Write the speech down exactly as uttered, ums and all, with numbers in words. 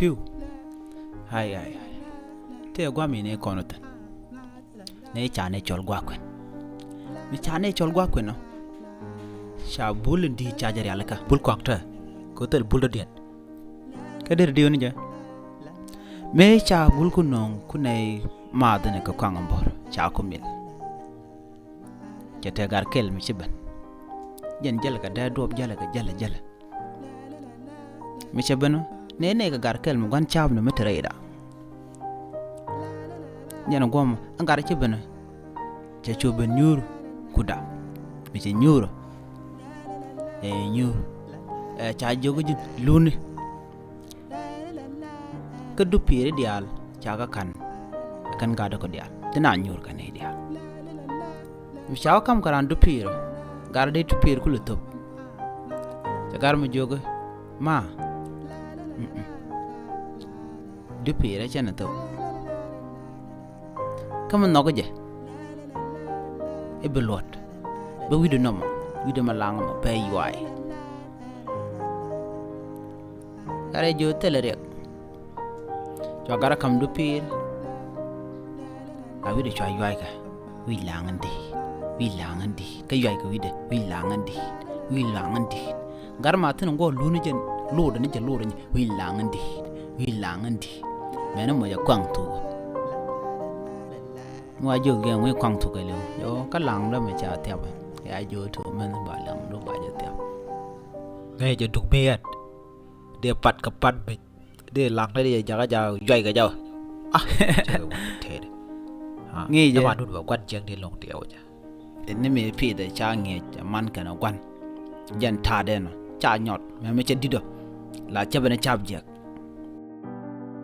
Piu. Ai, ai, ai. Tëë guam in ëë kɔn ɔ thi̱n. Ni ca ni cɔl gua̱a̱k kuɛn. Mi ca ni cɔl gua̱a̱k kuɛn ɔ. Ca bul in di̱i̱t ca jɛ rialikä. Bul kɔak tɛ. Kɛ thil bul dɔ̱diɛn. Kä der diw ni jɛ. Mëë ca bul ku nööŋ ku nɛy maath ni kɛ kɔaŋ in bo̱r. Ca ku mil. Cɛ te gar kɛl mi ci ben. Jɛn jälɛ kɛ dee duɔp jälɛ kɛ jälɛ jälɛ. Mi cɛ ben ɔ, nɛ nɛ kɛ gar kɛl mi gua̱n ca̱a̱p ni mi te rɛyda. Jɛn guɔm ɛn gar ci ben ɔ. Cɛ cu ben nyuur kuda. Mi cɛ nyuur ɔ. Ɛ nyuur. Ɛ ca jiök ji̱n luni. Kä dupieri diaal ca kä ka̱n. Ɛ kɛn gatdä kɔ diaal. Ti na nyuur kɛ nɛy diaal. Mi ca wä kam kɛ raan dupier ɔ, gar dee dupier kulɛ thop. Cɛ gar mi jiök i̱ ma. Mm-mm. Dupier ɛ cɛn ɛ thop. Kä mi nhɔk jɛ i̱ bi luɔt. Bä wi̱cdɛ nɔmɔ, wi̱cdɛ ma laŋ mɔ pɛy yuay. Gat ɛ jiök thilɛ riɛk. Cua gat ɛ ka̱m dupier. A wi̱cdɛ cua yuaykɛ. Wi̱c la̱a̱ŋ in di̱i̱t. Wi̱c la̱a̱ŋ in di̱i̱t. Kä yuaykɛ wi̱cdɛ. Wi̱c la̱a̱ŋ in di̱i̱t. Wi̱c la̱a̱ŋ in di̱i̱t. Gat ma thi̱n in guɔ luuni jɛn lotdɛ ni jɛ lotdɛ ni. Wi̱c la̱a̱ŋ in di̱i̱t. Wi̱c la̱a̱ŋ in di̱i̱t. Mɛni mɔ jɛ kuaŋ thuk. Mi wa jiök gɛn wi̱c kuaŋ thuk kɛ liw. Jɛ ɣöö kä la̱a̱ŋ dä mɛ ca thiapä. Ya jiök tuɔɔk mɛn ba la̱a̱ŋ dä ba jɛ thiap. Ŋäcɛ jɛ duk mi yɛn. Dee pat kɛ pat mi. Dee laŋ ni dee jakä jakä juay kɛ jakä. Ah, cɛ kɛ wut tɛɛdɛ. Ah, ŋi̱i̱cɛ. Dee ma dut bɛ gua̱n jiäk dee lo̱ŋ tiɛɛw jɛ. Ni mi pi̱i̱thɛ ca ŋi̱eec man kɛn ɛ gua̱n. Jɛn ta̱a̱dɛ nɔ ca nyɔt mɛ mi cɛ di̱t ɔ. La cɛ ben ɛ cap jiäk.